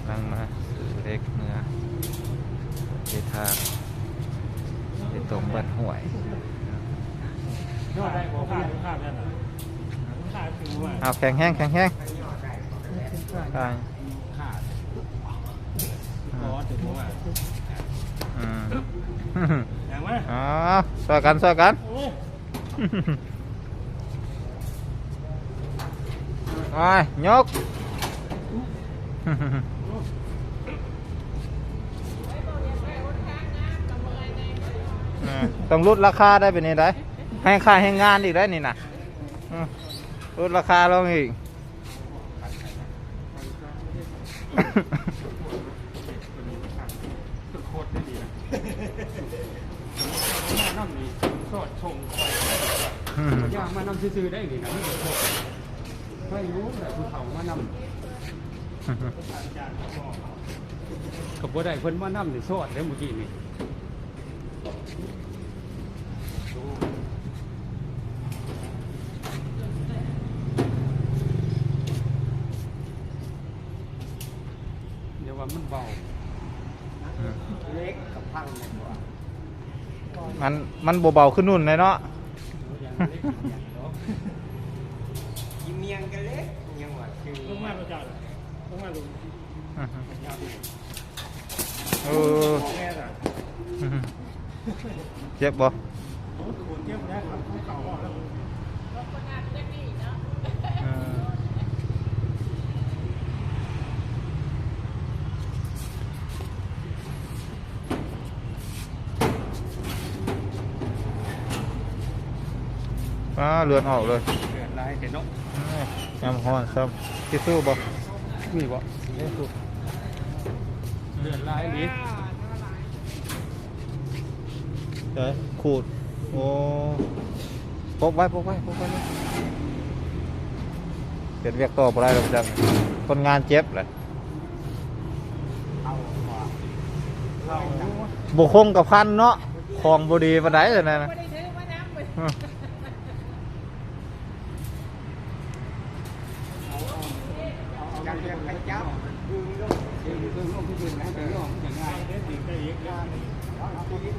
ກຳລັງມາຊື້ເຫຼັກເມືອ ເຮັດທາງ ເຮັດຕົງບັດຫ້ວຍ. ເອົາ ແຂງແຮງ ແຂງແຮງ. ອືມ ເອົາ ຊ່ວຍກັນ ຊ່ວຍກັນ. ໂອ້ຍ ຍົກ ເອີ ຕ້ອງຫຼຸດລາຄາໄດ້ ເປັນແນວໃດ ໃຫ້ຄ່າແຮງງານອີກໄດ໋ນີ້ນະ. ເອີ ຫຼຸດລາຄາລົງອີກ. ໂຄດໄດ້ດີນະ ມານຳນີ້ສອດສົ່ງຂ້ອຍ ອືມ ຢ່າມານຳຊື່ໆໄດ້ນີ້ນະ ມີແຕ່ໂຄດ ໃຫ້ຢູ່ແຫຼະ ຜູ້ເຖົ້າມານຳ ກໍບໍ່ໄດ້ ເພິ່ນມານຳນີ້ສອດເດ້ມື້ກີ້ນີ້. ຢ່າວ່າມັນເບົາ ເຫຼັກກັບພັງແມ່ນບໍ່? ມັນ ມັນບໍ່ເບົາຄືນຸ່ນເລີຍເນາະ. ຍິງມຽງກັນເລີຍ ຍັງວ່າຄື ລົງມາພະເຈົ້າ ລົງມາລົງ ອືຮຶ ເອີ ເຈັບບໍ່? ເອີ ອ້າ ເລືອດອອກເລີຍ ເລືອດຫຼາຍແທ້ເນາະ. ຍາມຮ້ອນຊ້ຳ ທິຊຊູ່ບໍ່? ມີບໍ່? ເລືອດຫຼາຍອີ່ຫຼີ ໃສ ຂູດ. ໂອ້ ປົກໄວ້ ປົກໄວ້ ປົກໄວ້ເລີຍ ເຮັດວຽກຕໍ່ບໍ່ໄດ້ແລ້ວ ຈັກຄົນງານເຈັບແຫຼະ. ບໍ່ຄົງກັບພັນເນາະ ຂອງບໍ່ດີປານໃດນັ້ນນະ. ບໍ່ໄດ້ຖືມານຳ ເອີ ຈັກແມ່ນໃຜຈັບ ດຶງລົງ ດຶງລົງ ດຶງໃຫ້ໄປຍ້ອນ ມັນຈະງ່າຍ ດຶງໄດ້ອີກ ດຶງໄດ້ອີກ.